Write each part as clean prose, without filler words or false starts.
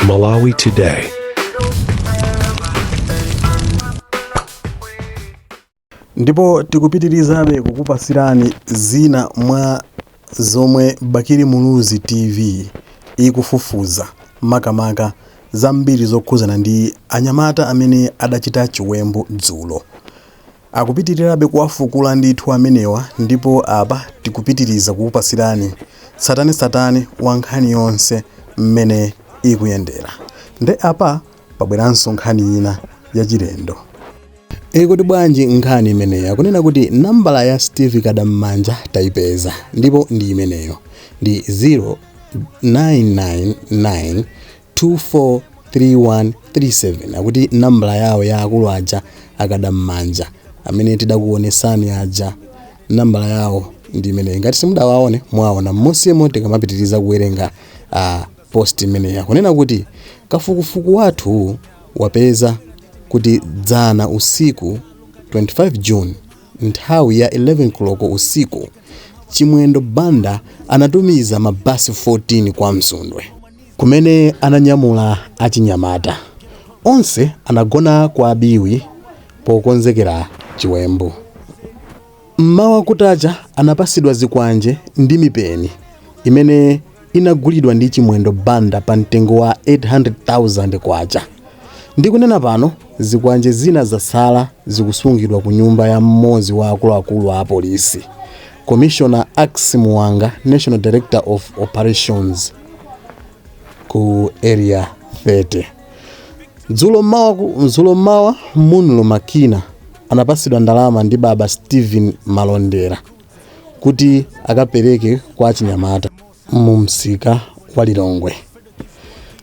Malawi Today. Ndipo tikupitirizabe kukupasirani zina mwa zomwe Bakili Muluzi TV ikufufuza makamaka zambiri zokhuzana ndi anyamata amene adachita chiwembu dzulo. Akupitirirabe kuwafukula ndithu amenewa ndipo apa tikupitiriza kukupasirani tsatanetsatane wa nkhani yonse mmene ikuyendera. Nde apa pabweranso nkhani ina yachilendo. Ikuti bwanji nkhani imeneyi? Akunena kuti nambala ya Steve Kadam'manja tayipeza ndipo ndi imeneyo ndi 0999 243137. Akuti nambala yawo ya akulu aja akadam'manja amene tidakuonesani aja, nambala yawo ndi imeneyi. Ngati simudawaone, mwaona m'munsimu tikamapitiriza kuwerenga post imeneyi. Akunena kuti kafukufuku wathu wapeza kuti dzana usiku 25 June nthawi ya 11 koloko usiku, Chimwendo Banda anatumiza mabasi 14 kwa Msundwe kumene ananyamula achinyamata. Onse anagona kwa Biwi pokonzekera chiwembu. M'mawa kutacha anapasidwa zikwanje ndi mipeni imene inagulidwa ndi Chimwendo Banda pa mtengo wa 800,000 kwacha. Ndikunena pano zikwanje zina zasala zikusungidwa ku nyumba ya mmodzi wa akuluakulu a apolisi, Commissioner Ax Muwanga, National Director of Operations ku Area 30. Dzulo mmawa Munlo Makina anapasidwa ndalama ndi baba Steven Malondera kuti akapereke kwa achinyamata mu msika wa Lilongwe.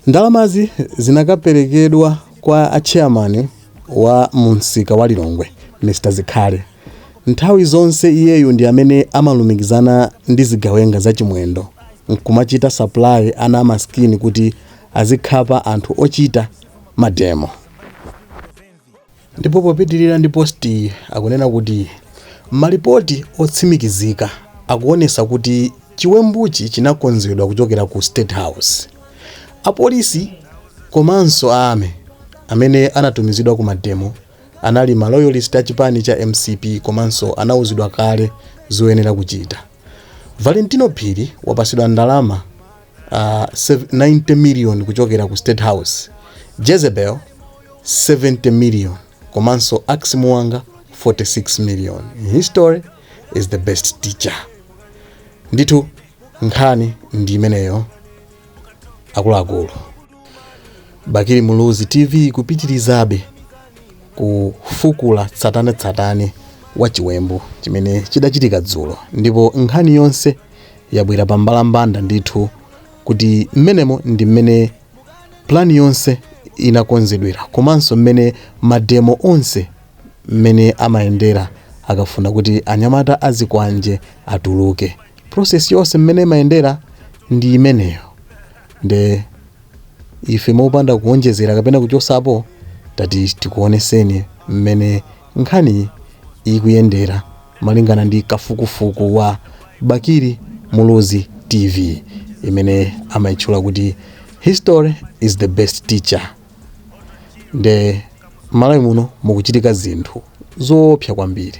Ndalamazi zinakaperekedwa kwa a chairman wa mu msika wa Lilongwe, Mr Zikhale. Nthawi zonse iyeyu ndi amene amalumikizana ndi zigawenga za Chimwendo nkumachita supply ana amasikini kuti azikhapa anthu ochita mademo. Ndipo popitilira ndi post yi akunena kuti malipoti otsimikizika akuonesa kuti chiwembuchi chinakonzedwa kuchokera ku State House. Apolisi komanso a army amene anatumizidwa ku mademo anali ma loyalist a chipani cha mcp komanso anauzidwa kale zoyenera kuchita. Valentino Phiri wapasidwa ndalama 90 million kuchokera ku State House, Jezebel 70 million komanso Ax Muwanga 46 million. History is the best teacher. Ndithu nkhani ndi imeneyo akuluakulu. Bakili Muluzi TV kupitirizabe kufukula tsatanetsatane wa chiwembu chimene chidachitika dzulo, ndipo nkhani yonse yabwera pa mbalambanda ndithu kuti mmenemo ndi mmene plan yonse inakonzedwera komanso mmene mademo onse mmene amayendera akafuna kuti anyamata azikwanje atuluke. Process yonse mmene imayendera ndi imeneyo. Nde ife mopanda kuonjezera kapena kuchosapo tati tikuoneseni mmene nkhaniyi ikuyendera malingana ndi kafukufuku wa Bakili Muluzi TV imene amaitchula kuti history is the best teacher. Nde Malawi muno mukuchitika zinthu zoopsa kwambiri,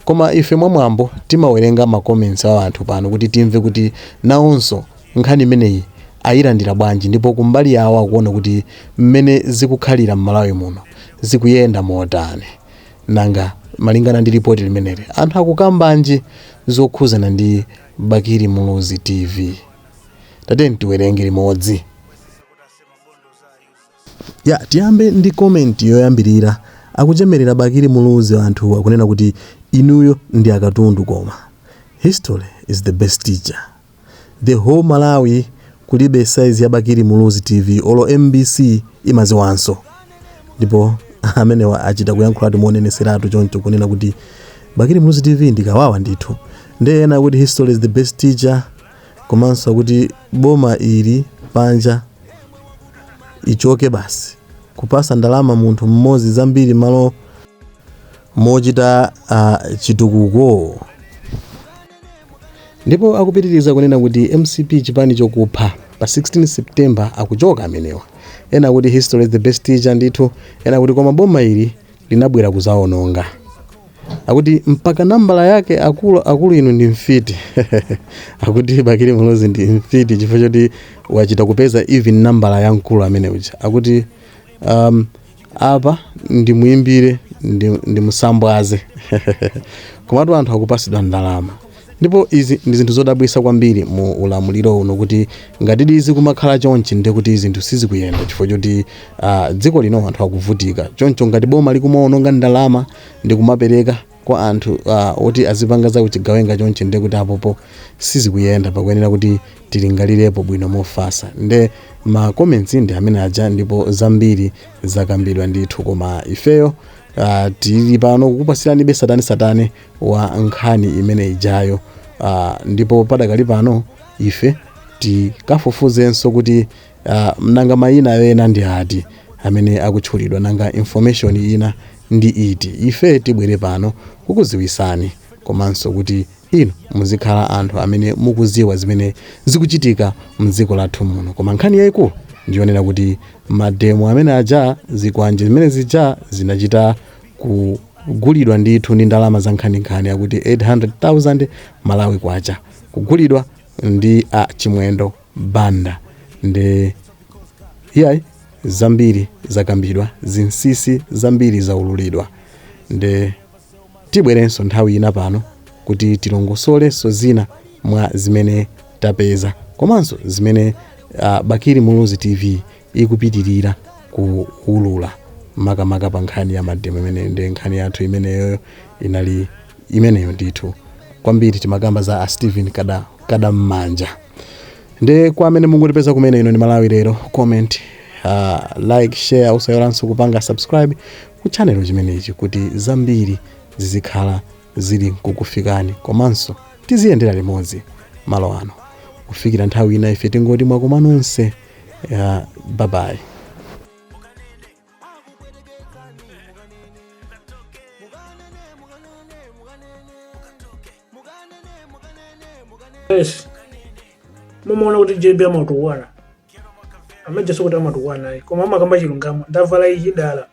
koma ife mwamwambo timawerenga ma comments a anthu pano kuti timve kuti nawonso nkhani imeneyi ayilandira bwanji ndipo kumbali yawo akuona kuti mmene zikukhalira m'Malawi muno zikuyenda motani. Nanga malingana ndi lipoti limeneli anthu akukambanji zokhuzana ndi Bakili Muluzi TV? Tatiyeni tiwerenge limodzi. Ya, tiyambe ndi comment yoyambirira. Akuchemerera Bakili Muluzi anthu akunena kuti inuyo ndi akatundu koma. History is the best teacher. The whole Malawi kulibe size ya Bakili Muluzi TV olo MBC imaziwanso. Ndipo amenewa achita kuyankhulatu moneneseratu choncho kunena kuti Bakili Muluzi TV ndi kawawa ndithu. Ndiye ena akuti history is the best teacher komanso akuti boma ili panja ichoke basi kupasa ndalama munthu mmodzi zambiri malo mochita chitukuko. Ndipo akupitiriza kunena kuti mcp chipani chokupha pa 16 September akuchoka amenewa. Ena kuti history is the best teacher ndithu. Ena kuti koma boma ili linabwera kuzaononga. Akuti mpaka nambala yake, akulu akulu inu ndi mfiti. Akuti Bakili Muluzi ndi mfiti chifukwa choti wachita kupeza even nambala ya mkulu amene uja. Akuti apa ndimuyimbire, ndimusambwaze. Komatu anthu akupasidwa ndalama, ndipo izi ndi zinthu zodabwisa kwambiri mu ulamuliro uno, kuti ngatidi izi kumakhala chonchi, ndiye kuti zinthu sizikuyenda, chifukwa choti dziko lino anthu akuvutika. Choncho ngati boma likumaononga ndalama ndi kumapereka kwa anthu oti azipanga za uchigawenga chonchi, ndiye kuti apopo sizikuyenda. Pakuyenera kuti tilingalirepo bwino mofasa. Nde ma comments ndi amene aja, ndipo zambiri zakambidwa ndithu, koma ifeyo tili pano kukupasiranibe satani satani wa nkhani imene ijayo. Ndipo padakali pano ife tikafufuzenso kuti nanga mayina ena ndi ati amene akutchulidwa, nanga information ina ndi iti. Ife tibwere pano kukuziwisani, komanso kuti inu muzikhala anthu amene mukuziwa zimene zikuchitika mdziko lathu muno. Koma nkhani yayikulu ndiyonena kuti mademo amene aja, zikwanje zimene zija zinachita kugulidwa ndithu ndi ndalama za nkhaninkhani, akuti 800,000 Malawi kwacha, kugulidwa ndi a Chimwendo Banda. Ndi iyayi, zambiri zakambidwa, zinsinsi zambiri zaululidwa, ndi tibwerenso nthawi ina pano kuti tilongosolenso zina mwa zimene tapeza, komanso zimene Bakili Muluzi TV ikupitirira kuulula, makamaka pa nkhani ya mademo imeneyo. Ndi nkhani yathu imeneyoyo inali imeneyo ndithu. Kwambiri timakamba za a Stephen Kada, Kada Mmanja. Ndi kwa amene mungotipeza kumene, ino ndi Malawi Lero. Comment, like, share, usayiwalanso kupanga subscribe ku channel chimenechi kuti zambiri zizikhala zili kukufikani, komanso tiziyendera limodzi malo ano kufikira nthawi ina. Ife tingoti mwakoma nonse. Bye bye. Yes, mumaona kuti JB amatukwana amaja, sikuti amatukwana ayi, koma amakamba chilungamo. Ndavala ichi dala,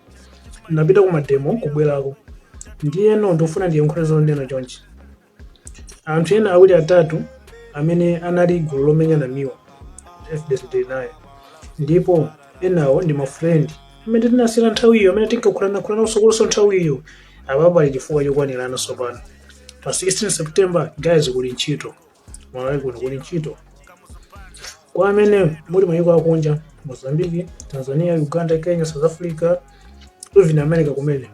ndapita ku mademo kubwerako, ndiyeno ndikufuna ndiyankhule zonena chonchi. Anthu ena awiri atatu amene anali gulu lomenya Namiwa, evidence tili nayo, ndipo enawo ndi mafrendi amene tinasiyana nthawiyo, amene tinkakhulanakhulana usokoloso nthawiyo. Apapo pali chifukwa chokwanirana. Tsopano pa 16 September, guys, kuli ntchito Malawi kuno, kuli ntchito kwa amene muli mayiko akunja: Mozambique, Tanzania, Uganda, Kenya, South Africa, even America kumene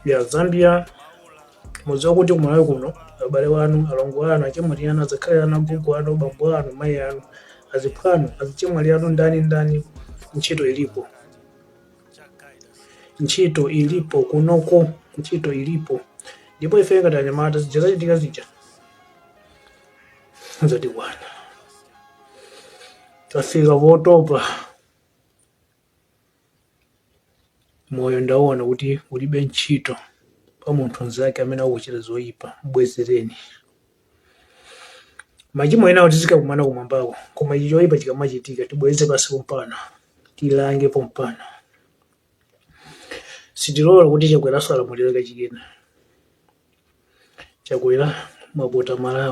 ya Zambia. Mudziwa kuti kumalawi kuno abale wanu, alongo anu, achemwali anu, azakhale anu, agogo anu, bambo anu, mayi anu, aziphwanu, azichemwali anu, ndani ndani, ntchito ilipo, ntchito ilipo kunoko, ntchito ilipo. Ndipo ife ngati anyamata, zija zachitika zija zatikwana, tafika potopa. Moyo ndaona kuti ulibe ntchito pa munthu mnzake amene akuchita zoyipa, mbwezereni. Machimo enawo tizikakumana kumwambako, koma ichi choyipa chikamachitika tibweze pasi pompano, tilange pompano. Sitilola kuti Chakweraso alamulire kachikena. Chakwera, mwapota Malawi.